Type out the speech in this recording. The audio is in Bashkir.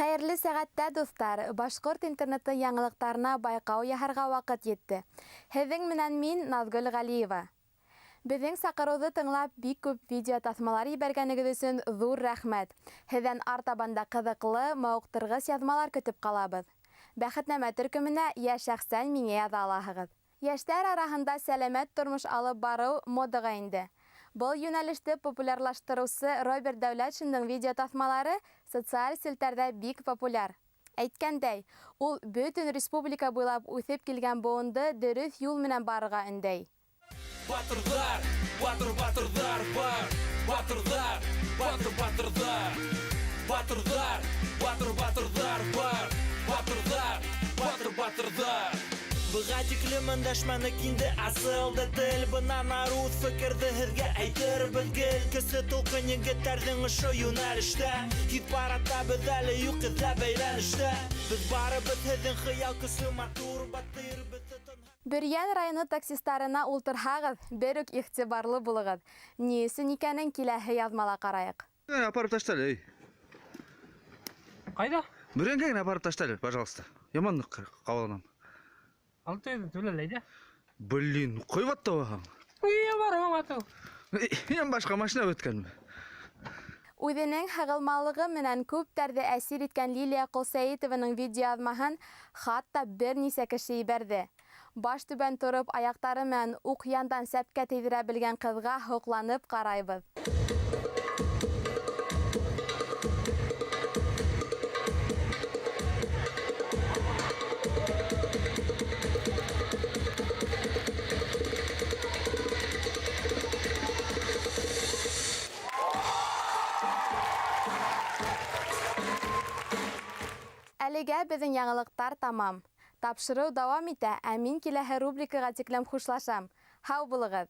Хәйерле сәғәттә, дуҫтар! Башҡорт интернеты яңылыҡтарына байҡау яһарға ваҡыт етте. Һеҙҙең менән мин, Наҙгөл Ғәлиева. Беҙҙең саҡырыуҙы тыңлап, бик күп видеотаҫмалар ебәргәнегеҙ өсөн ҙур рәхмәт. Һеҙҙән артабан да ҡыҙыҡлы, мауыҡтырғыс яҙмалар көтөп ҡалабыҙ. Бәхетнамә төркөмөнә йә шәхсән миңә яҙа алаһығыҙ. Йәштәр араһында сәләмәт тормош алып барыу модаға инде. Был йүнәлеште популярлаштырыусы Роберт Дәүләтшиндың видеотаҫмалары социаль селтәрҙә бик популяр. Әйткәндәй, ул бөтөн республика буйлап үҫеп килгән быуынды дөрөҫ юл менән барырға өндәй. Батырҙар, батыр батырҙар бар, батырҙар, батыр батырҙар. Батырҙар, батыр батырҙар бар, батырҙар, батыр батырҙар. Быға тиклем өндәшмәнек, инде асылды тел. Бынан ары үҙ фекерҙе һеҙгә әйтербеҙ гел. Көслө тулҡын егеттәрҙең ошо йүнәлештә. Хит-парадта беҙ әле юҡ эҙләп әйләнештә. Беҙ барыбыҙ һеҙҙең хыял көслө матур батыр беҙ тотонһаҡ. Бөрйән районы таксистарына ултырһағыҙ, бер үк иғтибарлы булығыҙ. Ни өсөн икәнен киләһе яҙмала ҡарайыҡ. Апарып ташла әле, эй. Ҡайҙа? Бөрйәнгә генә апарып ташла әле, пожалуйста. Яман ныҡ ҡабаланам. 600 түлә әйҙә. Блин, ҡыйбат табаһың. Өйгә барыуың атыу. Һинән башҡа машина бөткәнме? Үҙенең һығылмалығы менән күптәрҙе әсир иткән Лилия Ҡолсәйетованың видеояҙмаһын хатта бер нисә кеше ебәрҙе. Баш түбән тороп, аяҡтары менән уҡ яндан сәпкә тейҙерә белгән ҡыҙға һоҡланып ҡарайбыҙ. Әлегә беҙҙең яңылыҡтар тамам. Тапшырыу дауам итә, ә мин киләһе рубрикаға тиклем хушлашам. Һау булығыҙ!